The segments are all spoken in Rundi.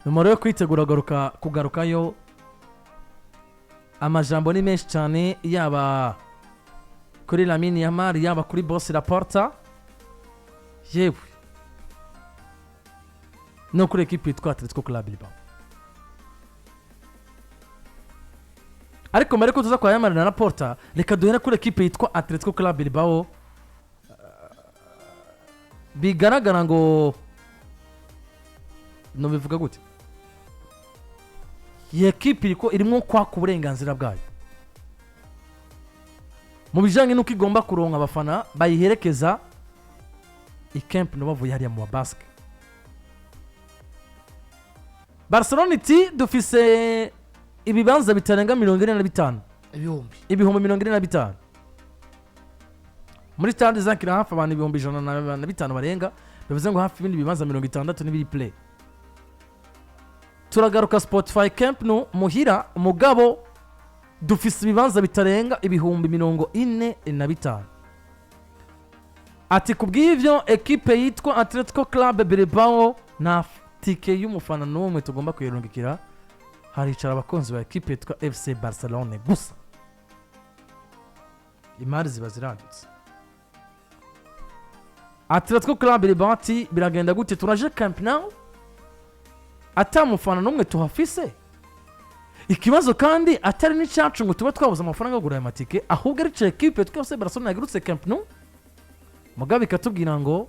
Nyuma yo kwitegura kugarukayo, amajambo ni menshi cyane, yaba kuri Lamine Yamal, yaba kuri boss Laporta, yewe no kuri ekipi yitwa Atletico Club Bilbao. Ariko mbere ko tuza kwa Yamal na Laporta, reka duhere kuri ekipe yitwa Atletico Club Bilbao. Bigaragara ngo nobivuga gute, iyi ekipe irimo kwaka uburenganzira bwayo mu bijyanye n'uko igomba kuronka abafana bayiherekeza i Camp Nou bavuye hariya mu Basque. Barcelona iti dufise ibibanza bitarenga 45 ibihumbi. 45,000 muri stade zakira hafi abantu 105,000 barenga, bivuze ngo hafi ibindi bibanza 60 n'ibiri plein. Turagaruka Spotify Camp Nou muhira, mugabo dufise ibibanza bitarenga 45,000. Ati kubw'ivyo, ekipe yitwa Atletico Club Bilbao nta tike y'umufana n'umwe tugomba kuyirungikira, haricara abakunzi ba ekipe yitwa FC Barcelone gusa. Imari ziba ziranditse. Atletico Club Bilbao ati biragenda gute? Turaje Camp Nou ata mufana n'umwe tuhafise? Ikibazo kandi atari n'icyacu ngo tuba twabuze amafaranga yo kugura aya matike, ahubwo ari cyo ekipe yitwa FC Barcelone yagarutse Camp Nou, mugabo ikatubwira ngo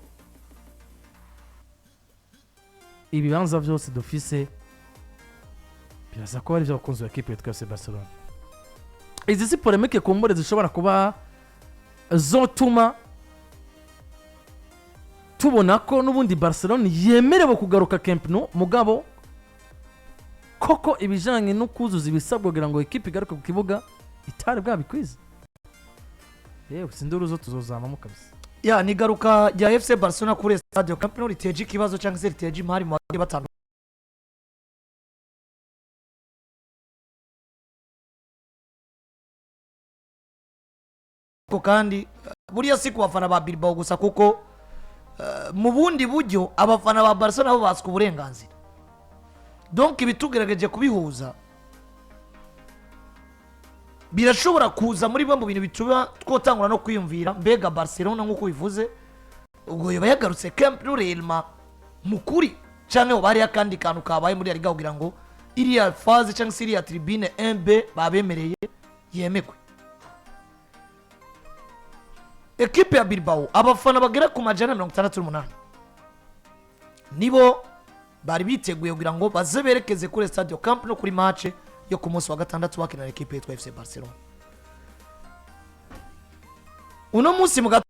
ibibanza byose dufise biraza kuba ari iby'abakunzi ba ekipe yitwa FC Barcelone. Izi si polémique kumbure zishobora kuba zotuma tubona ko n'ubundi Barcelone yemerewe kugaruka Camp Nou, mugabo koko ibijyanye no kuzuza ibisabwa kugira ngo ekipe igaruke ku kibuga itari bwabikwize. Yewe, sinduru zo tuzozamamo kabisa. Ya, ni igaruka rya FC Barcelona kuri Estadio Camp Nou riteje ikibazo cyangwa se riteje imari mu bagiye batandukanye. Kandi buriya si ku bafana ba Bilbao gusa, kuko mu bundi buryo abafana ba Barcelona nabo batswe uburenganzira. Donc ibi tugerageje kubihuza, birashobora kuza muri bimwe mu bintu bituma twotangura no kwiyumvira mbega Barcelona, nk'uko bivuze, ubwo yoba yagarutse Camp Nou réellement mu kuri, cyangwa hoba hariyo akandi kantu kabaye muri La Liga kugira ngo iriya phase cyangwa se iriya tribune 1B babemereye yemegwe. Ekipe ya Bilbao, abafana bagera ku 668 nibo bari biteguye kugira ngo baze berekeze kuri Estadio Camp Nou kuri match yo ku munsi wa gatandatu bakina na ekipe yitwa FC Barcelona. Uno munsi mu gato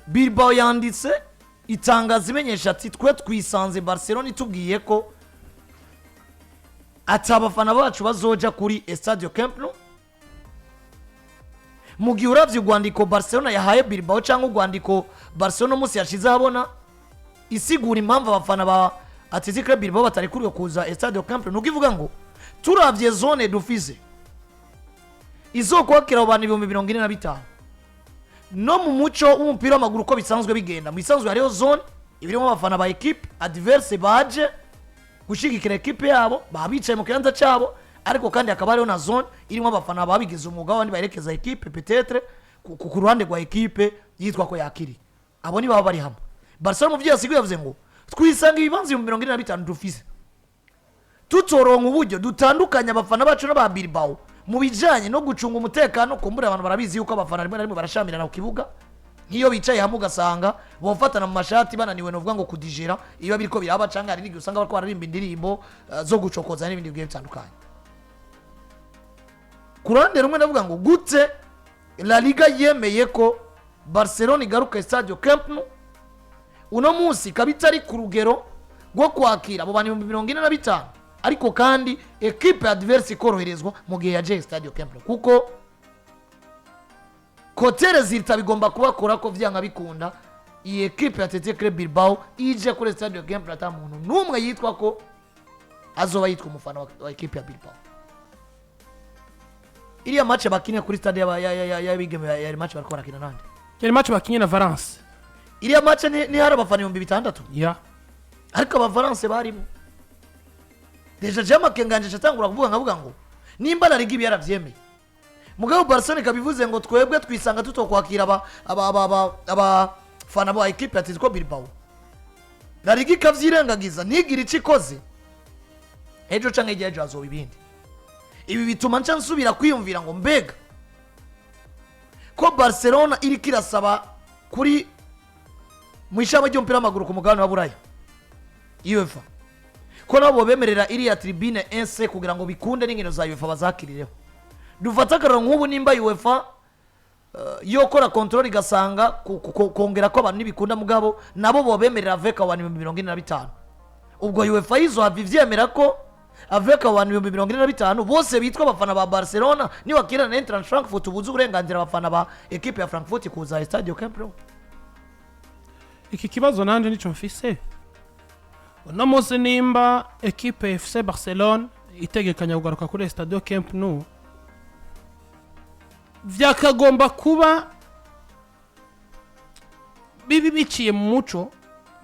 Bilbao yanditse itangazo imenyesha ati twe twisanze Barcelona itubwiye ko ati abafana bacu bazoja kuri Estadio Camp Nou. Mu gihe uravye urwandiko Barcelona yahaye Bilbao, cyangwa urwandiko Barcelona umunsi yashize ahabona isigura impamvu abafana ba Athletic Club Bilbao batarekuriwe kuza Estadio Camp Nou, nuko ivuga ngo turavye zone dufise izokwakira abo bantu 45,000, no mu muco w'umupira w'amaguru uko bisanzwe bigenda, mu bisanzwe hariho zone ibirimo abafana ba ekipe adverse baje gushyigikira ekipe yabo, baba bicaye mu kibanza cyabo, ariko kandi hakaba hariho na zone irimo abafana babigize umwuga, w'abandi baherekeza ekipe, peut-être ku ruhande rwa ekipe yitwa ko yakiriye. Abo ni baba bari hamwe. Barcelona mu byo yasiguye yavuze ngo twisanga ibibanza 45,000 dufise, tutoronka uburyo dutandukanya abafana bacu n'aba Bilbao mu bijyanye no gucunga umutekano. Kumbura abantu barabizi yuko abafana rimwe na rimwe barashamirana ku kibuga, nk'iyo bicaye hamwe ugasanga bofatana mu mashati bananiwe, novuga ngo kudijera iyo biriko biraba, canke hari n'igihe usanga bariko bararimba indirimbo zo gucokoza n'ibindi bigiye bitandukanye. Ku ruhande rumwe ndavuga ngo gute La Liga yemeye ko Barcelona igaruka Estadio Camp Nou, uno munsi ikaba itari ku rugero rwo kwakira abo bantu 45,000, ariko kandi ekipe adverse ikoroherezwa mu gihe yaje Estadio Camp Nou? Kuko côté résultat bigomba kubakora ko vyanga bikunda iyi ekipe ya Athletic Club Bilbao ije kuri Estadio Camp Nou ata muntu n'umwe yitwa ko azoba yitwa umufana wa ekipe ya Bilbao. Iriya match bakinye kuri stade y'abigeme yari match bariko barakina nande? Yari match bakinye na Valence. Iriya match ni hari abafana 6,000. Ya. Ariko aba Valence barimo. Déjà jewe amakenga yanje atangura kuvuga, nkavuga ngo nimba La Liga ibi yaravyemeye, mugabo Barcelona ikabivuze ngo twebwe twisanga tutokwakira abafana ba ekipe ya Atletico Bilbao, La Liga ikavyirengagiza, ntigire ico ikoze, ejo canke hirya y'ejo hazoba ibindi. Ibi bituma nca nsubira kwiyumvira ngo mbega ko Barcelona iriko irasaba kuri mu ishami ry'umupira w'amaguru ku mugabane wa Buraya, UEFA, ko nabo bemerera iriya tribune 1C kugira ngo bikunde n'inkino za UEFA bazakirireho. Dufate akararo nk'ubu, nimba UEFA yokora contrôle igasanga kongera ko abantu ntibikunda, mugabo nabo bobemerera avec abantu 45,000, ubwo UEFA yizohava ivyemera ko avec abantu 45,000 bose bitwa abafana ba Barcelona niwakirana na Eintracht Frankfurt, ubuze uburenganzira abafana ba ekipe ya Frankfurt kuza Estadio Camp Nou? Iki kibazo nanjye nicyo mfise uno munsi. Nimba ekipe FC Barcelone itegekanya kugaruka kuri Estadio Camp Nou, byakagomba kuba bibi biciye mu muco,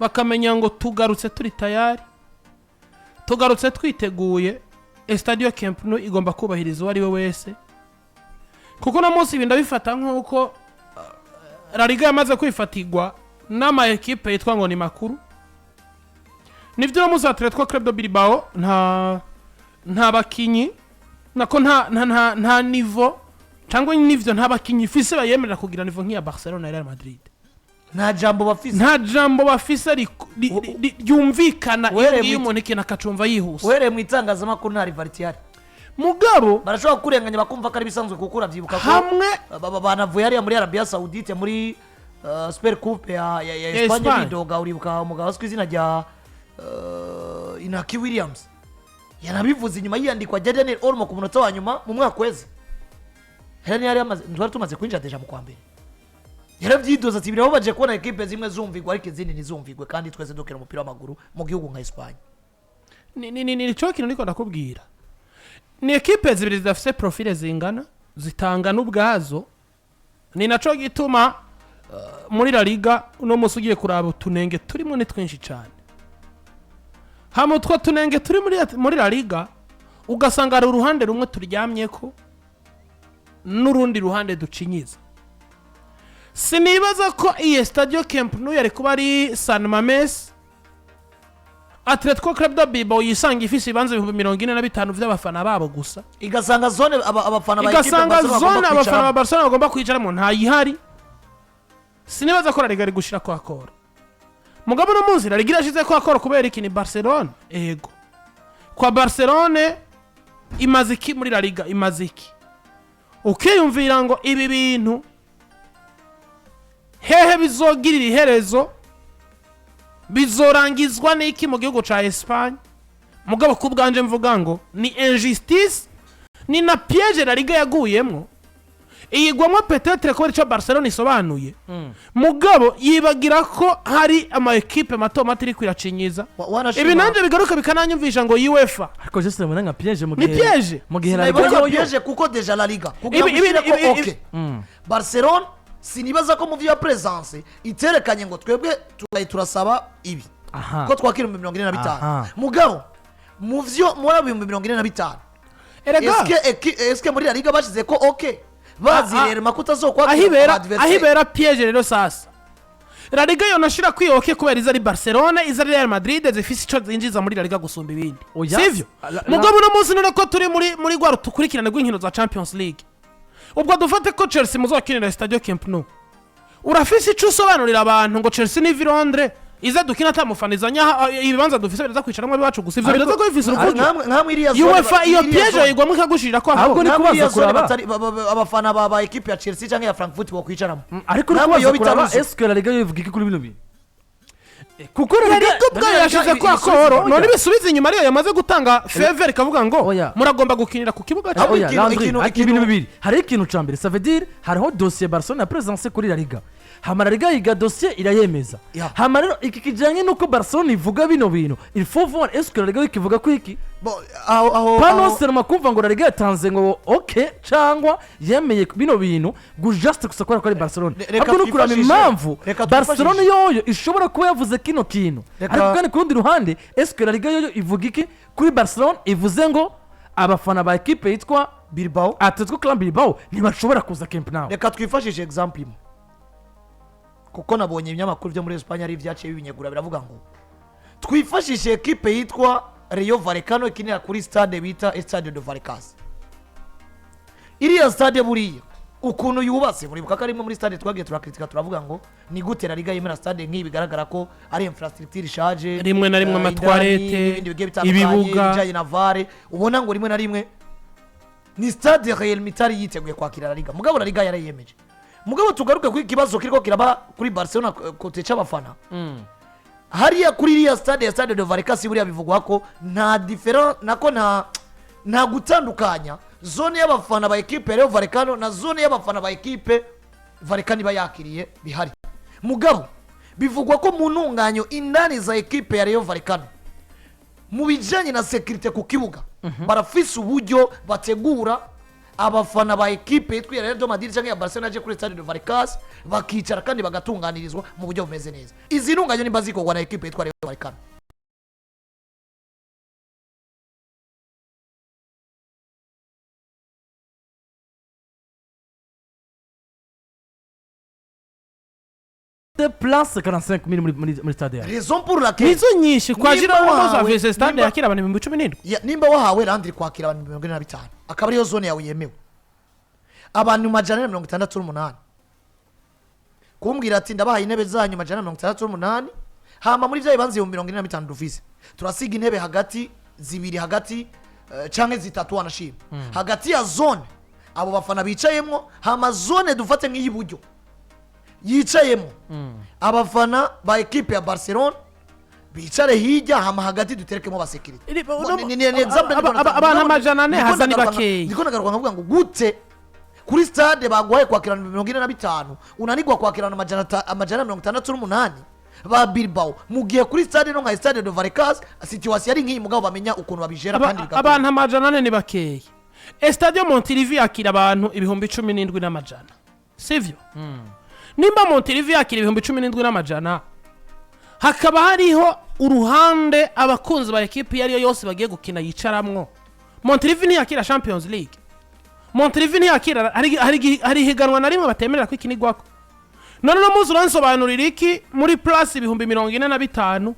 bakamenya ngo tugarutse turi tayari, tugarutse twiteguye. Estadio Camp Nou igomba kubahiriza uwo ari we wese, kuko uno munsi ibi ndabifata nk'uko La Liga yamaze kwifatirwa n'ama ekipe yitwa ngo ni makuru. Nibyo, uno munsi Atletico Club de Bilbao nta bakinyi, nako nta niveau, cyangwa nivyo, nta bakinyi ifise bayemerera kugira niveau nk'iya Barcelona na Real Madrid. Nta jambo bafise. Nta jambo bafise ryumvikana iyo Uhereye ngiyo umuntu ikintu akacumva yihuse. Uhereye mu itangazamakuru, nta rivalité ihari. Mugabo barashobora kurenganya bakumva ko ari ibisanzwe, kuko urabyibuka ko hamwe banavuye hariya muri Arabia Saoudite muri Super Coupe ya Ya Espagne, Espagne. bidoga. Uribuka umugabo azwi izina rya Inaki Williams yanabivuze inyuma yiyandikwa rya Daniel Olmo ku munota wa nyuma mu mwaka weze, yari yamaze, twari tumaze kwinjira déjà mu kwa mbere. Yarabyidoza ati birababaje kubona ekipe zimwe zumvigwa ariko izindi ntizumvigwe, kandi twese dukina umupira w'amaguru mu gihugu nka Espagne. Ni cyo kintu niko ndakubwira: ni ekipe zibiri zidafite profile zingana, zitangana ubwazo. Ni naco gituma muri La Liga uno munsi ugiye kuraba utunenge turimo ni twinshi cyane. Hama utwo tunenge turi muri La Liga, ugasanga hari uruhande rumwe turyamyeko n'urundi ruhande ducinyiza. Sinibaza ko iyi Estadio Camp Nou yari kuba ari San Mames, Atletico Club de Bilbao yisanga ifise ibibanza 45,000 vy'abafana babo gusa, igasanga zone abafana ba ekipe igasanga Barcelona zone bagomba abafana ba kwicaramo. Barcelona bagomba kwicaramo ntayihari. Sinibaza ko La Liga ari gushira ko akora. Mugabo uno munsi La Liga irashize ko akora. Kubera iki? Ni Barcelona. Ego, kwa Barcelone imaze iki muri La Liga? Imaze iki? Ukiyumvira ngo ibi bintu hehe bizogirira iherezo, bizorangizwa n'iki mu gihugu ca Espagne? Mugabo ku bwanje mvuga ngo ni injustice, ni na piège La Liga yaguyemwo, iyigwamo peut-être kubera icyo Barcelona isobanuye, mugabo yibagira ko hari ama ekipe mato mato iri kwiracinyiza. Wanashima- Ibi nanjye bigaruka bikananyumvisha ngo UEFA Ariko je sinabona nka piège mu Ni gihe piège. mu gihe La Liga Sinabibona yoyo piège, kuko déjà La Liga kugira ngo ushyire ko OK Barcelona, sinibaza ko mu vya présence iterekanye ngo twebwe turaye turasaba ibi ko twakira 45,000. Mugabo mu vyo muri abo 45,000, Erega eske muri La Liga bashize ko OK, bazi rero ko utazokwakira aho ibera adversaire? Aho ibera piège rero sasa, La Liga yonashira kwiyoke kubera iza ari Barcelona, iza ari Real Madrid, zifise ico zinjiza muri La Liga gusumba ibindi. Oya. Sivyo? Mugabo uno munsi none ko turi muri rwa rutukurikirane rw'inkino za Champions League, ubwo dufate ko Chelsea muzokinira Stadio Camp Nou, urafise ico usobanurira abantu ngo Chelsea ni Londres iza dukina atamufana izanye aha, ibibanza dufise biraza kwicaramo abiwacu gusa? Ivyo biraza ko bifise urukundo. Nkamwe iriya zone UEFA iyo iriya piège yayigwamo ikagushirira ko Ahubwo ni nkamwe kubaza iriya zone kuraba. abafana ba ekipe ya Chelsea cyangwa ya Frankfurt bokwicaramo. Ariko uri Namwe kubaza iyo kuraba bitaruzuye. est-ce que La Liga yo ivuga iki kuri bino bintu? Kuko La La Liga Liga ubwayo La Liga yashize ko akoro. None bisubize inyuma, ariyo yamaze gutanga faveur, ikavuga ngo Oya. muragomba gukinira ku kibuga cyawe. Oya, Ahubwo Landry, ikintu- hari ikintu- ibintu bibiri. Hariho ikintu ca mbere, ça veut dire hariho dossier Barcelona ya présence kuri La Liga, hama La Liga yiga dossier irayemeza. Hama rero iki kijanye n'uko Barcelona ivuga bino bintu, il faut voir est-ce que La Liga ikivuga ko iki. Aho Pano seulement kumva ngo La Liga yatanze ngo OK cyangwa yemeye bino bintu ngo just gusa kubera ko ari Barcelona, Reka ahubwo no kuraba impamvu reka Barcelona yoyo ishobora kuba yavuze kino kintu. Ariko kandi ku rundi ruhande, est-ce La Liga yoyo ivuga iki kuri Barcelona ivuze ngo abafana ba ekipe yitwa Bilbao Atletico Club Bilbao ntibashobora kuza Camp Nou? Reka twifashishe example imwe, kuko nabonye ibinyamakuru byo muri Espagne ari ibyaciye bibinyegura, biravuga ngo twifashishe ekipe yitwa Rayo Vallecano ikinira kuri stade bita Estadio de Vallecas. Iriya stade buriya ukuntu yubatse, muribuka ko ari imwe muri stade twagiye turakritika, turavuga ngo ni gute La Liga yemera stade nk'iyi bigaragara ko ari infrastructure ishaje, Rimwe na rimwe indani, amatwarete, n'ibindi bigiye bitandukanye, ibibuga. ibijyanye na VAR, ubona ngo rimwe na rimwe ni stade Real itari yiteguye kwakira La Liga. Mugabo La Liga yarayiyemeje. Mugabo tugaruke kuri ikibazo kiriko kiraba kuri Barcelona, côté c'abafana hariya kuri iriya stade ya Stade de Vallecas. Buriya bivugwa ko nta différence, nako nta gutandukanya zone y'abafana ba ekipe ya Rayo Vallecano na zone y'abafana ba ekipe Vallecano iba yakiriye bihari. Mugabo bivugwa ko mu ntunganyo indani za ekipe ya Rayo Vallecano, mu bijyanye na sécurité ku kibuga, barafise uburyo bategura abafana ba ekipe yitwa iya Real de Madrid cyangwa iya Barcelona aje kuri Stade de Vallecas, bakicara kandi bagatunganirizwa mu buryo bumeze neza. Izi ntunganyo nimba zikorwa na ekipe yitwa Rayo Vallecano, Place 45 000 muri stade yawe. Raison pour laquelle Nizo nyinshi kwa Nimba Girona wahawe- stade yakira abantu 17,000. Nimba wahawe Landry kwakira abantu 45, akaba ariyo zone yawe yemewe, abantu 468, kumbwira ati ndabahaye intebe zanyu 468, hama muri bya bibanza 45,000 dufise, turasiga intebe hagati zibiri hagati, canke zitatu wanashima, hagati ya zone abo bafana bicayemwo, hama zone dufate nk'iy'iburyo yicayemo abafana ba ekipe ya Barcelona bicare hirya, hama hagati duterekemo abasekirite. Abantu 400 haza ni bakeya. Ndiko nagaruka nkavuga ngo gute kuri stade baguhaye kwakira 45, unanigwa kwakirana 468 ba Bilbao, mu gihe kuri stade no nka Stade de Vallecas situation ari nk'iyi, mugabo bamenya ukuntu babijera kandi bigakunda. Abantu 400 ni bakeya. Estadio Montilivi yakira abantu 17,100, sivyo? Nimba Montilivi yakira 17,100, hakaba hariho uruhande abakunzi ba ekipi iyo ariyo yose bagiye gukina yicaramwo, Montilivi ntiyakira Champions League, Montilivi ntiyakira, hari ihiganwa na rimwe batemerera ko ikinigwako. None uno munsi uransobanurira iki muri place 45,000,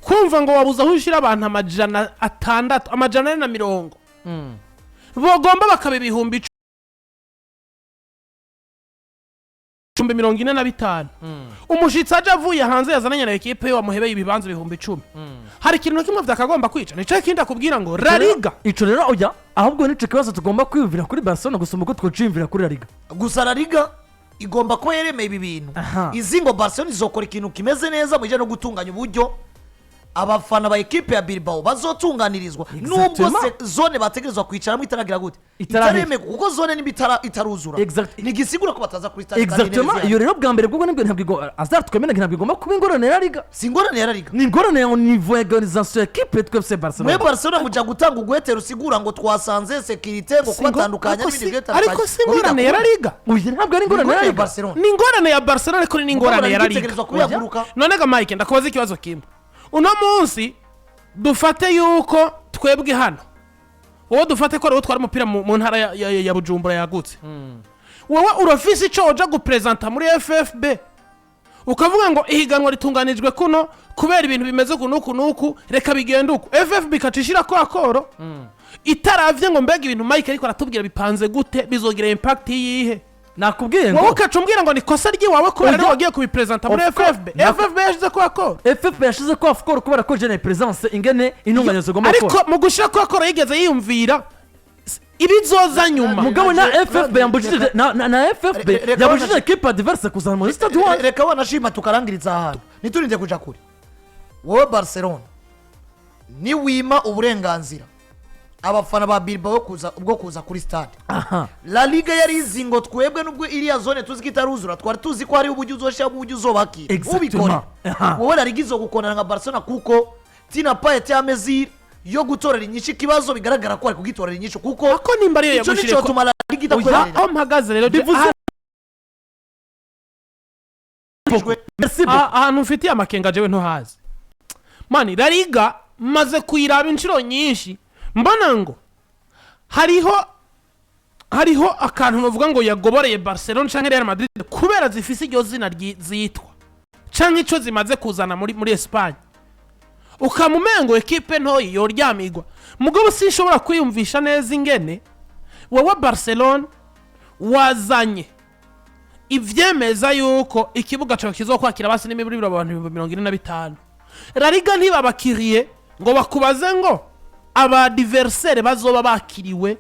kumva ngo wabuze aho ushyira abantu 600, 440, bogomba bakaba 10,045, umushitsi aje avuye hanze yazananye na ekipe ye, wamuhebeye ibibanza 10,000? Hari ikintu na kimwe vyakagomba kwica. Nico kindi akubwira ngo La Liga Ico rero oya, ahubwo nico kibazo tugomba kwiyumvira kuri Barcelona gusumba uko twociyumvira kuri La Liga. Gusa La Liga igomba kuba yaremeye ibi bintu. Izi ngo Barcelona izokora ikintu kimeze neza mu bijyanye no gutunganya uburyo abafana ba ekipe ya Bilbao bazotunganirizwa, nubwo zone bategerezwa kwicaramo itaragira gute? Itarahera. Itaremerwa, kuko zone nimba itaruzura, ntigisigura ko bataza kuri stade kandi intebe Exactement. zihari. Iyo rero bwa mbere bwo nibwo ntabwo azar twemera, ntabwo igomba kuba ingorane ya La Liga. Si ingorane ya La Liga. Ni ingorane ya niveau ya organisation ya ekipe yitwa FC Mwe Barcelona. Barcelona mujya gutanga ugwete rusigura ngo twasanze sécurité, ngo kubatandukanya ariko n'ibindi bigiye ariko bitandukanye. si ingorane ya La Liga. Oya, ntabwo ari ingorane ya La Ingorane ya Liga. Barcelona. Ni ingorane ya Barcelona, ariko ni ingorane ya La Liga. Itegerezwa kubihaguruka. None ga Mike, ndakubaza ikibazo kimwe. Uno munsi dufate yuko twebwe hano, wowe dufate ko ari wowe utwara umupira mu ntara ya Bujumbura yagutse, wowe urafise ico uja guprezanta muri FFB, ukavuga ngo ihiganwa ritunganijwe kuno kubera ibintu bimeze uku n'uku n'uku, reka bigende uku. FFB ikaca ishirako accord itaravye ngo mbega ibintu Mike ariko aratubwira bipanze gute, bizogira impact yihe? Nakubwiye ngo Wowe ukaca umbwira ngo ni kosa ry'iwawe kubera Oya. ariwe wagiye kubiprezanta muri Of course. FFB. FFB yashize ko accord. FFB yashize ko accord kubera ko jene présence ingene intunganya zigomba Ariko gukora. mu gushira ko accord yigeze yiyumvira ibizoza nyuma? Mugabo na FFB yambujije na FFB Reka yabujije ekipe adverse kuzana muri stade one. Reka wanashima tukarangiriza ahantu, ntiturinde kuja kure. Wowe Barcelona, niwima uburenganzira abafana ba Bilbao kuza bwo kuza kuri stade, La Liga yari izi ngo twebwe nubwo iriya zone tuzi ko itaruzura, twari tuzi ko hariho uburyo uzoshyiramo uburyo uzobakira. Exactement. Ubikore. Aha. Wowe La Liga izogukondana nka Barcelona kuko tu n'as pas été à mesure. Yo gutorera inyishu ikibazo, bigaragara ko ari kugitorera inyishu, kuko Ako nimba ariyo icyo yagushiriye nico tuma La Liga idakwemerera. Aho mpagaze rero Bivuze Merci beaucoup. Ahantu mfitiye amakenga jewe ntuhazi, man. La Liga maze kuyiraba inshuro nyinshi, mbona ngo hariho akantu bavuga ngo yagoboreye Barcelona canke Real Madrid kubera zifise iryo zina zitwa canke ico zimaze kuzana muri Espagne, ukamumengo ekipe ntoyi yoryamigwa. Mugabo sinshobora kwiyumvisha neza ingene wowe Barcelona wazanye ivyemeza yuko ikibuga cawe kizokwakira basi n'imiburiburi abantu 45,000, La Liga ntibabakiriye ngo bakubaze ngo aba adversaire bazoba bakiriwe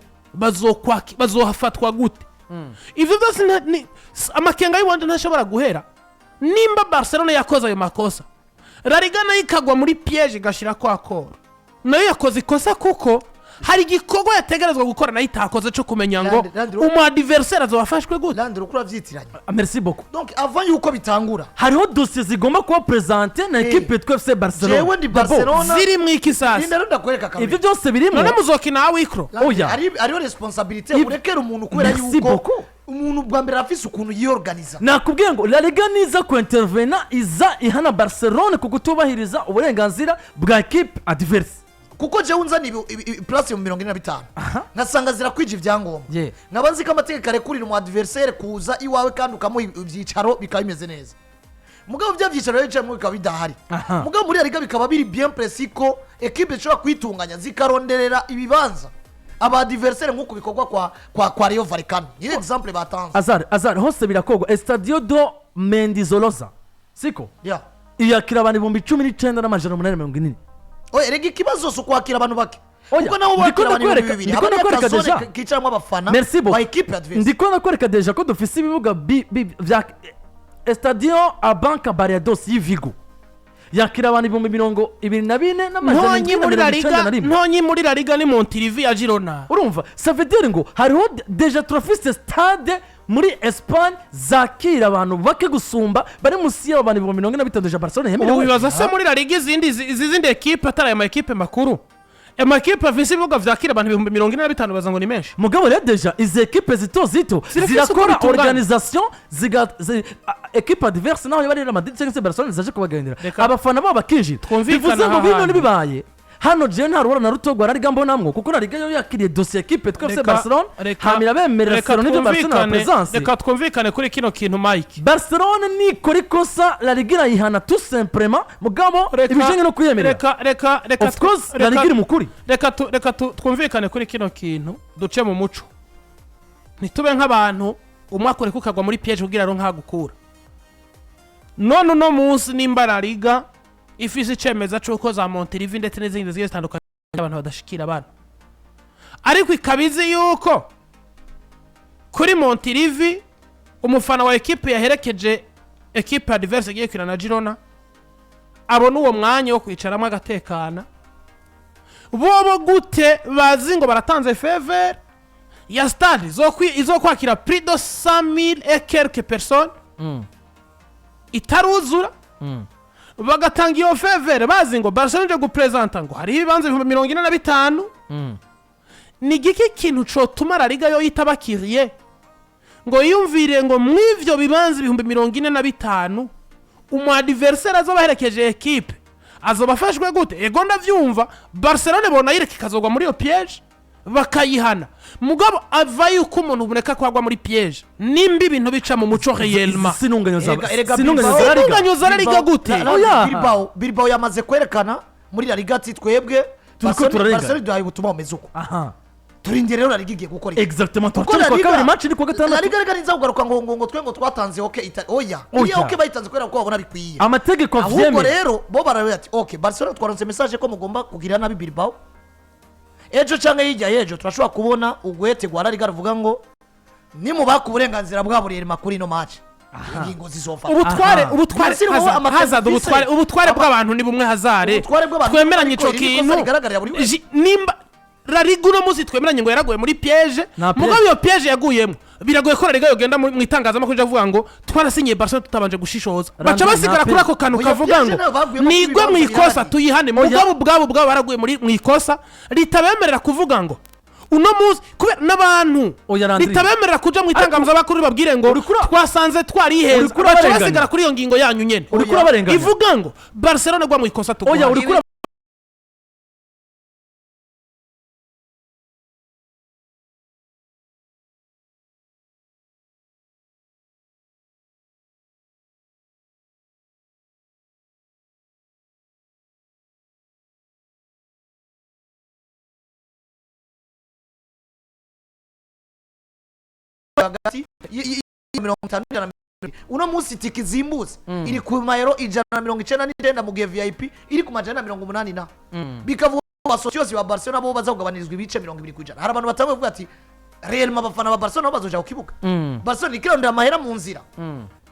bazohafatwa gute. Ivyo byose amakenga y'ubundi ntashobora guhera. Nimba Barcelona yakoze ayo makosa, La Liga nayo ikagwa muri piège, igashira ko akora, nayo yakoze ikosa, kuko hari igikorwa yategerezwa gukora nayo itakoze cyo kumenya ngo umu adversaire azoba afashwe gute. Landry, uko urabyitiranya. Merci beaucoup. Donc avant yuko bitangura, Hariho dosiye zigomba kuba présentée na ekipe yitwa FC Barcelona. Jewe ndi Barcelona. Ziri mu iki sasa? Ninda ndakwereka kamere. Ibyo byose birimo. None muzokina awikro? Oya. Hariho responsabilité urekera umuntu kubera Merci yuko beaucoup. umuntu bwa mbere arafise ukuntu yiyorganiza. Nakubwiye ngo La Liga niza kuintervena, iza ihana Barcelone ku kutubahiriza uburenganzira bwa ekipe adverse. Kuko jewe unzana place mu 45, nkasanga zirakwije ibyangombwa, nkaba nzi ko amategeko arekurira umu adversaire kuza iwawe kandi ukamuha ibyicaro bikaba bimeze neza, mugabo bya byicaro rero yicayemo bikaba bidahari, mugabo muri La Liga bikaba biri bien précis ko ekipe zishobora kwitunganya zikaronderera ibibanza aba adversaire, nk'uko bikorwa kwa Rayo Vallecano, niyo exemple batanze. Azar azar hose birakorwa. Estadio do Mendizoloza, siko? Yeah. Iyakira abantu 19,840. Oya, erega ikibazo si ukwakira abantu bake, Oya, kuko nabo ndiko bakira abantu ndakwereka- 2000, ndiko haba hariyo ndakwereka akazone déjà. kicaramo abafana Merci beaucoup. ba ekipe adverse. Ndiko ndakwereka déjà ko dufise ibibuga vya Estadio Abanca Bariados y'ivigo, yakira abantu 24,791. Ntonyi muri La Liga, ntonyi muri La Liga ni Montilivi ya Girona. Urumva, ça veut dire ngo hariho déjà turafise stade muri Espagne zakira abantu bake gusumba, bari munsi y'abo bantu 45,000 ja Barcelona Ubu yemerewe. wibaza se muri La Liga izindi izi zindi ekipe atari aya ma ekipe makuru, amakipe afise ibibuga vyakira abantu 45,000, baza ngo ni menshi? Mugabo rero déjà izi ekipe zito zito Zirafise uko zirakora bitunganya. organisation équipe adverse, naho yaba ari Real Madrid cyangwa se Barcelona, zaje kubagendera, abafana babo bakinjira. Twumvikane Bivuze ngo aha bino hantu. nibibaye hano, jewe nta ruhora na ruto rwa La Liga mbonamwo, kuko La Liga yo yakiriye dosiye ekipe twese Barcelona, hamira bemerera Reka selon n'ibyo Barcelona twumvikane. présence. Reka twumvikane kuri kino kintu, Mike. Barcelone nikora ikosa, La Liga irayihana tout simplement, mugabo ibijanye no kuyemerera, Reka of course La Liga iri mukuri. Reka twumvikane kuri kino kintu, duce mu muco, ntitube nk'abantu umwe akoreka ukagwa muri piège kugira ngo nkagukura. None uno munsi nimba La Liga ifise icemeza c'uko za Montilivi ndetse n'izindi zigiye zitandukanye abantu badashikira abana, ariko ikaba izi yuko kuri Montilivi umufana wa ekipe yaherekeje ekipe adverse igiye kwina na Girona abona uwo mwanya wo kwicaramo agatekana, bobo gute bazi ngo baratanze faveur ya stade izokwakira plus de 100 000 et quelques personnes itaruzura, bagatanga iyo faveur bazi ngo Barcelona ije guprezanta ngo hariho ibibanza 45,000? Ni igiki kintu cotuma La Liga yo yitabakiriye ngo yiyumvire ngo mw'ivyo bibanza 45,000 umu adversaire azoba aherekeje ekipe azoba afashwe gute? Ego, ndavyumva, Barcelone bona yireka ikazogwa muri iyo piège bakayihana, mugabo ava yuko umuntu uboneka ko agwa muri piège nimba ibintu bica mu muco réellement. Sinunganyo za Erega sinunganyo Bilbao- za La Liga. Sinunganyo za La Liga gute? Oya. Bilbao yamaze kwerekana muri La Liga ati twebwe Turiko turarengana. Barcelona duhaye ubutumwa bumeze uko, Aha turindire rero La Liga igiye gukora iki. Exactement. Kuko Turi La kuwa Liga- kabiri, match ni kuwa La gatandatu. Liga reka niza kugaruka ngo twe ngo twatanze OK oya. Oya. Iriya OK bayitanze kubera ko babona bikwiye. Amategeko Ahubwo avyemera. rero bo baravuga ati OK Barcelona, twaronse message ko mugomba kugira nabi Bilbao ejo canke hirya y'ejo, turashobora kubona ugwete rwa La Liga ruvuga ngo nimubaka uburenganzira bwabo rero kuri ino match, ingingo zizofata. Ubutware Aha. ubutware Mbese wowe amategeko Hazard, ubutware bw'abantu ni bumwe, Hazard. Ubutware bw'abantu Twemeranye ariko ico iri ni ikosa kintu. rigaragarira buri wese. Nimba La Liga uno munsi twemeranye ngo yaraguye muri piège. Nta piège. Mugabo iyo piège yaguyemo, biragoye ko La Liga yogenda mu itangazamakuru ija kuvuga ngo twarasinyiye Barcelona tutabanje gushishoza. Randri, Baca basigara nta kuri ako kantu Oya, kavuga piège ngo nayo baguyemo. nigwe mu kuko ikosa ibibanza. tuyihane. Mugabo ubwabo baraguye muri mu ikosa ritabemerera kuvuga ngo uno munsi kubera n'abantu Oya, Landry. ritabemerera kuja mu itangazamakuru babwire ngo twasanze twarihenze. Uriko Baca urabarenganya. basigara kuri iyo ngingo yanyu nyene Uriko urabarenganya. ivuga ngo Barcelona gwa mu ikosa Oya, tuguhane. uriko Hagati 50 n'170. Uno munsi tiki zimbutse iri ku mayero 199, mu gihe VIP iri ku 180 na bikavuga ko aba socios ba Barcelona bo baza kugabanyirizwa ibice 20%. Hari abantu batanguye kuvuga ati réellement abafana ba Barcelona bo bazoja ku kibuga. Barcelona ikirondera amahera mu nzira,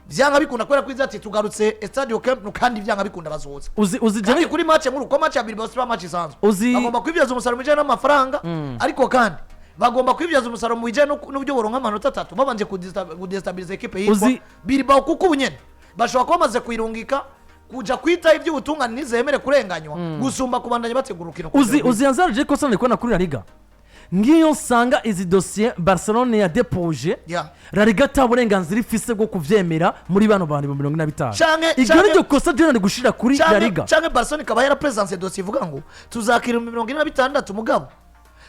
vyanga bikunda, kubera ko iza ati tugarutse Estadio Camp Nou, kandi vyanga bikunda bazoza. Uzi Kandi jewe kuri match nkuru, ko match ya Bilbao siba match isanzwe, bagomba kwibyaza umusaruro mu bijyanye n'amafaranga, ariko kandi bagomba kwibyaza umusaruro mu bijyanye n'uburyo boronka amanota atatu babanje kudestabiliza ekipe yitwa Bilbao, kuko ubu nyene bashobora kuba bamaze kuyirungika kuja kwita iby'ubutungane ntizemere kurenganywa gusumba kubandanya bategura urukino. Uzi yanzara je kosa ndikubona kuri La Liga, ngiyo nsanga izi dosiye Barcelona ya déposé, La Liga ata burenganzira ifise bwo kuvyemera muri bano bantu 45,000. Iryo niryo kosa je nari gushira kuri La Liga. Canke Barcelona ikaba yarapresanse dosiye ivuga ngo tuzakira 46,000, mugabo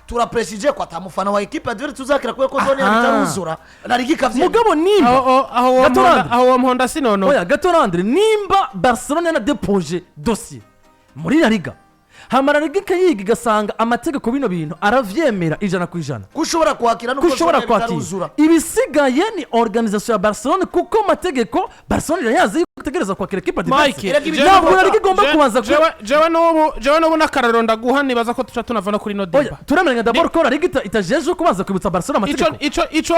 turapresije ko atamufana wa ekipe adverse tuzakira kubera ko zone yabo itaruzura, La Liga ikavyemera. Mugabo nimba Aho uwo Gato Mponda- Landry. Aho uwo Mponda sinono. Oya, gato Landry, nimba Barcelona yanadéposé dosiye muri La Liga, hama La Liga ikayiga igasanga amategeko bino bintu aravyemera 100%, ko ushobora kwakira ko nubwo ushobora zone yabo kwakira, itaruzura. Ibisigaye ni organisation ya Barcelona, kuko amategeko Barcelona irayazi yuko itegereza kwakira ekipe adverse. Mike, Erega ibi Ntabwo La Liga igomba kubanza jewe n'ubu n'akarorero ndaguha, nibaza ko tuca tunava no kuri no Oya, débat. turemeranya d'abord ko La Liga itajejwe kubanza kwibutsa Barcelona Ico amategeko. ico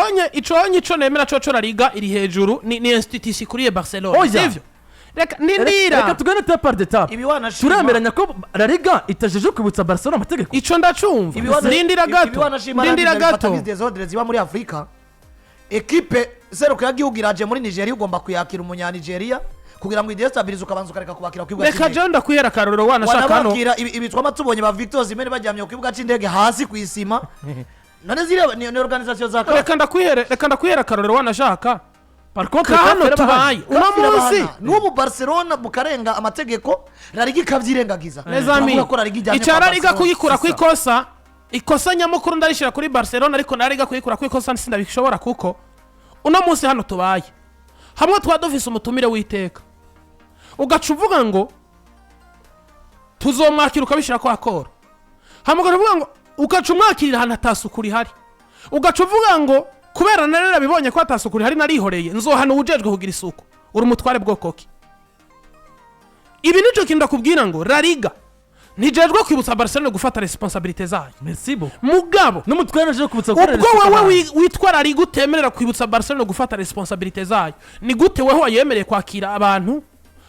onye ico nemera coco, La Liga iri hejuru, ni institution ikuriye Barcelona. Oya. Sivyo? Reka nindira. Reka tugane étape par étape. Ibi wanashima. Turemeranya ko La Liga itajejwe kwibutsa Barcelona amategeko. Ico ndacumva. Nindira Ibi gato, wanashima. nindira gato. Désordre ziba muri Afurika, ekipe serukiragihugu iraje muri Nigeria, ugomba kuyakira umunyanigeria kugira ngo idestabilize, ukabanza ukareka kubakira ku kibuga Reka cy'indege. jewe ndakwihera akarorero wanashaka hano. Wanabakira ibi twama tubonye ba Victor Osimhen baryamye ku kibuga cy'indege hasi ku isima. None ziriya ni organisation za Reka ndakwihera akarorero wanashaka Par contre, ka hano CAF tubaye uno munsi. N'ubu Barcelona mukarenga amategeko, La Liga ikabyirengagiza. Les amis, Turavuga ko La Liga ijyanye icya kwa La Liga Barcelona. kuyikura ku ikosa, ikosa nyamukuru ndarishyira kuri Barcelona, ariko na La Liga kuyikura ku ikosa sindabishobora, kuko uno munsi hano tubaye hamwe tuba dufise umutumire w'iteka, ugaca uvuga ngo tuzomwakira, ukabishyira ko akora hamwe, ugaca uvuga ngo ugaca umwakirira ahantu atasuku rihari, ugaca uvuga ngo kubera nari narabibonye ko atasuku rihari narihoreye, nzohana uwujejwe kugira isuku. Uri umutware bwoko ki? Ibi nicyo kintu ndakubwira ngo La Liga ntijejwe kwibutsa Barcelona gufata responsabilité zayo. Merci beaucoup. Mugabo n'umutware aje kwibutsa ubwo gukorera wewe isuku. witwa La Liga utemerera kwibutsa Barcelona gufata responsabilité zayo, ni gute weho wayemereye kwakira abantu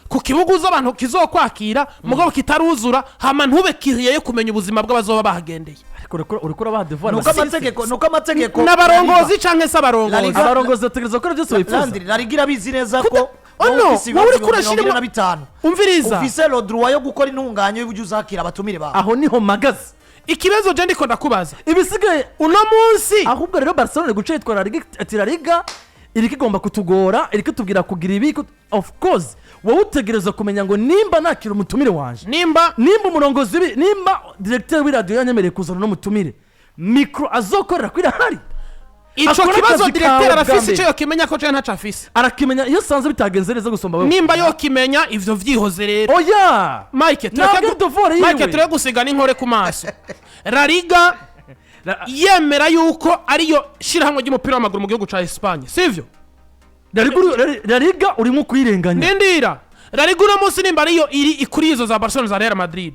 ku kibuga uzi abantu kizokwakira mugabo kitaruzura, hama ntube kiriye yo kumenya ubuzima bw'abazoba bahagendeye? Ariko uriko urabaha devoir. Nuko amategeko, nuko amategeko N'abarongozi canke se La abarongozi? Liga- Abarongozi bategereza gukora byose bifuza. Landry, La Liga irabizi neza ko Oh no, wowe ufise wowe ibibazo uriko urashiramo- 45,000, Umviriza. ufise le droit yo gukora intunganyo y'uburyo uzakira abatumire bawe. Aho niho mpagaze. Ikibazo je ndiko ndakubaza Ibisigaye uno munsi, ahubwo rero Barcelona iri guca yitwara Liga, ati La Liga iriko igomba kutugora, iriko itubwira kugira ibi. Of course wowe utegereza kumenya ngo nimba nakira umutumire wanje, nimba nimba umurongozi nimba directeur w'iradiyo yanyemereye kuzana n'umutumire, micro azokorera ko irahari. Ico Akora kibazo akazi kawe directeur bwa arafise mbere. ico yokimenya ko jewe ntaco afise. Arakimenya iyo sanze bitagenze neza gusumba wewe. Nimba yokimenya ivyo vyihoze rero. Oya. Mike, Ntabwo tureke ari devoir yiwe. Mike, tureke gusiga n'inkore ku maso. La Liga yemera yuko ariyo shirahamwe ry'umupira w'amaguru mu gihugu ca Espagne, sivyo? La Liga urimo kuyirenganya. Ndindira. La Liga uno munsi nimba ariyo iri ikuri izo za Barcelona, za Real Madrid,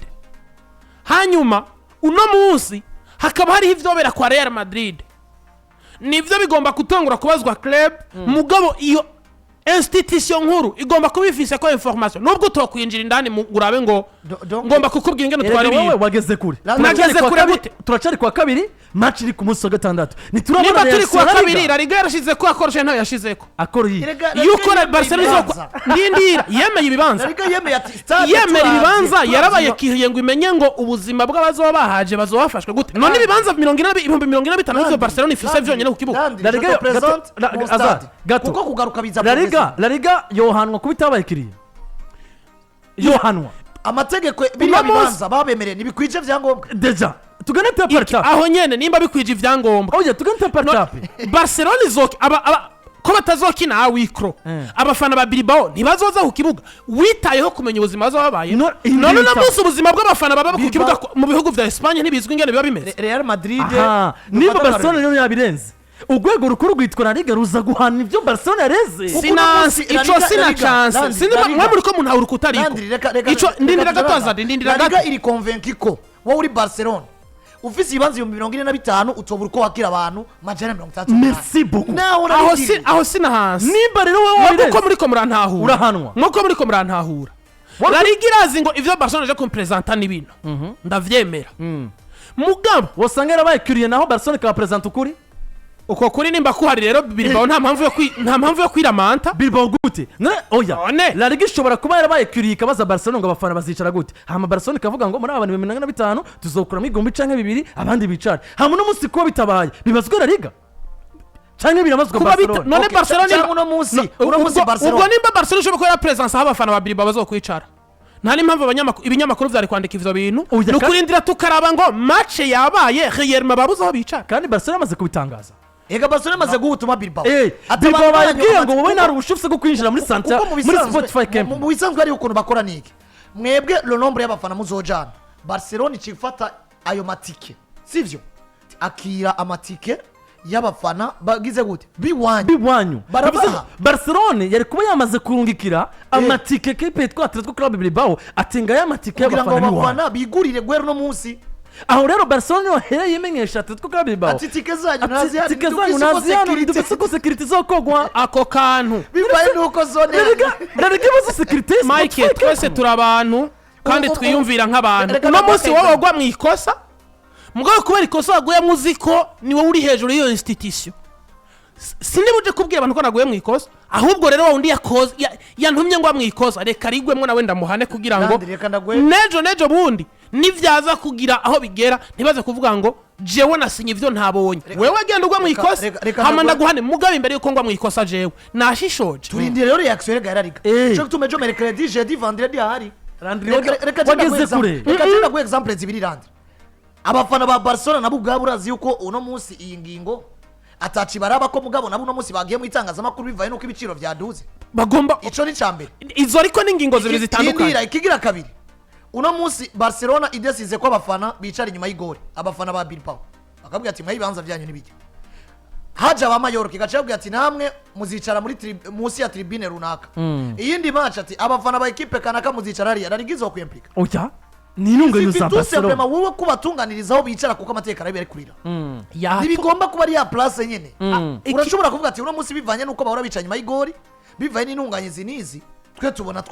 hanyuma uno munsi hakaba hariho ivyobera kwa Real Madrid, nivyo bigomba gutangura kubazwa club. Mugabo iyo Institution nkuru igomba kuba ifise ko information, nubwo utokwinjira indani urabe ngo ngomba kukubwira ingene utwara Erega wowe ibintu. wageze kure. Nageze Turacari kuwa kure kabiri- gute? Turacari kuwa kabiri, match iri ku munsi wa gatandatu, ntiturabona Niba turi kuwa reaction ya La kabiri, Liga. La Liga yarashize ko akoroshe ntayo yashizeko. Akora iyi Erega La Liga Yuko yemeye Barcelona ibibanza. izokwa ndindira, yemeye ibibanza. La Liga yemeye ati stade Yemera turavye, ibibanza, turavye. Yarabaye kiriye ngo imenye ngo ubuzima bw'abazoba bahaje bazoba bafashwe gute. None ibibanza 40,000 nivyo Barcelona ifise vyonyene ku kibuga. Landry, La Liga je te présente gato- mon Azad, stade. gato. Kuko kugaruka biza La Liga progressive. La Liga yohanwa kuba itabaye kiriya, yohanwa. Amategeko, biriya Uno munsi- bibanza babemereye ntibikwije ibyangombwa. Déjà tugane étape par étape. Aho nyene nimba bikwije ivyangombwa, Oya, tugane étape par étape. Barcelona izoki aba ko batazokina à huis clos, abafana ba Bilbao ntibazoza ku kibuga, witayeho kumenya ubuzima bazoba babaye. None uno munsi ubuzima bw'abafana baba ku Bilbao- kibuga mu bihugu vya Espagne ntibizwi ingene biba bimeze. Real Madrid Aha, niba Barcelona rero yabirenze, urwego rukuru rwitwa La Liga ruza guhana ibyo Barcelona yareze. Kuko uno Sinansi munsi La ico Liga- sina La Liga- chance. Landry, Sinzi La Liga- mwe muri ko muntahura ukutariko. Landry, reka Ico reka ndindira gato. tubanza. Azadi, ndindira La Liga gato. iri convaincu ko wowe uri Barcelona ufise ibibanza 45,000 utobura uko wakira abantu 668. Merci beaucoup. Nawe Aho si urabigiriye. aho sina hasi. Nimba rero wowe Mwebwe uko wabirenze muriko murantahura, urahanwa. Mwuko muriko murantahura, La Liga irazi ngo ivyo Barcelona aje kumpresenta ni bino, ndavyemera, mugabo wasanga yarabaye kiriye, naho Barcelona ikabapresenta ukuri. Uko kuri nimba kuhari rero, Bilbao nta mpamvu yo kwiramanta. Bilbao gute? None oya. None. La Liga ishobora kuba yarabaye kiriye, ikabaza Barcelona ngo abafana bazicara gute, hama Barcelona ikavuga ngo muri aba bantu 45,000 tuzokuramo 1000 canke 2000, abandi bicare. Hama uno munsi kuba bitabaye, bibazwa La Liga canke birabazwa Kuba bita Barcelona? None Okay, Barcelona cyangwa uno munsi Barcelona. Ubwo nimba Barcelona ishobora kuba yarapresence aho abafana ba Bilbao bazokwicara, nta n'impamvu ibinyamakuru vyari kwandika ivyo bintu. Oya, Ni ukurindira tukaraba ngo match yabaye réellement, babuze aho bicara. Kandi Barcelona yamaze kubitangaza. Ega Barcelona imaze guha ubutumwa Bilbao. Ati Bilbao abantu banyu bayibwiye ngo wowe nta ruhusha ufise rwo kwinjira muri Santiago, Kuko mu muri Spotify Camp. mu bisanzwe hariho ukuntu bakora niki: mwebwe le nombre y'abafana muzojana, Barcelona icifata ayo matike, sivyo? Akira amatike y'abafana bagize gute biwanyu. Biwanyu. Barabaha. Bivuze ngo Barcelona yari kuba yamaze kurungikira amatike kipe yitwa Atletico Club Bilbao, ati ngaya amatike Kugira ngo y'abafana biwanyu. abafana bigurire guhera uno munsi. Aho rero Barcelona niyo yahereye imenyesha Atletico Club Bilbao Ati tike zanyu ati ntazihari. tike zanyu ntazihari, dufise ko sécurité izokogwa. Ako kantu. Bibaye nuko zone La Liga, La Liga ibaze sécurité. Mike, twese turi abantu kandi twiyumvira nk'abantu. Reka Uno ndaguhe munsi wowe example. wagwa mu ikosa, mugabo kubera ikosa waguyemo uzi ko ni wowe uri hejuru y'iyo institution, sinibuje kubwira abantu ko naguye mu ikosa. Ahubwo rero wa wundi yakoze yantumye ngo mu ikosa, reka rigwemwo nawe ndamuhane kugira ngo Landry, reka ndaguhe- nejo bundi nivyaza kugira aho bigera ntibaze kuvuga ngo jewe nasinye ivyo ntabonye. Wewe genda ugwa mu ikosa, reka hama ndaguhe- ndaguhane. Mugabo imbere yuko ngwa mu ikosa, jewe nashishoje. Turindire rero réaction rega ya La Liga. Cyo gituma ejo mercredi, jeudi, vendredi ahari. Landry, Reka wageze ndaguhe kure. reka genda guhe example zibiri, Landry. Abafana ba Barcelona nabo ubwabo urazi yuko uno munsi iyi ngingo ataci baraba ko, mugabo nabo uno munsi bagiye mu itangazamakuru bivaye nuko ibiciro byaduze. Bagomba Ico ni ca mbere. Izo ariko ni ingingo zibiri zitandukanye. Indira ikigira kabiri: uno munsi Barcelona idesize ko abafana bicara inyuma y'igori, abafana ba Bilbao bakabwira ati mwaye ibibanza byanyu ntibijya haje aba Mallorca, igaca babwira ati namwe muzicara muri munsi ya tribune runaka. Iyindi match ati abafana ba ekipe kanaka muzicara hariya. La Liga izokwimplika? Oya, ni intunganye za tout Barcelona. simplement wowe kubatunganiriza aho bicara, kuko amategeko arabi kurira. Ntibigomba kuba ari ya place nyene. Urashobora kuvuga ati uno munsi bivanye n'uko bahora bicara inyuma y'igori, bivanye n'intunganye izi n'izi, twe tubona.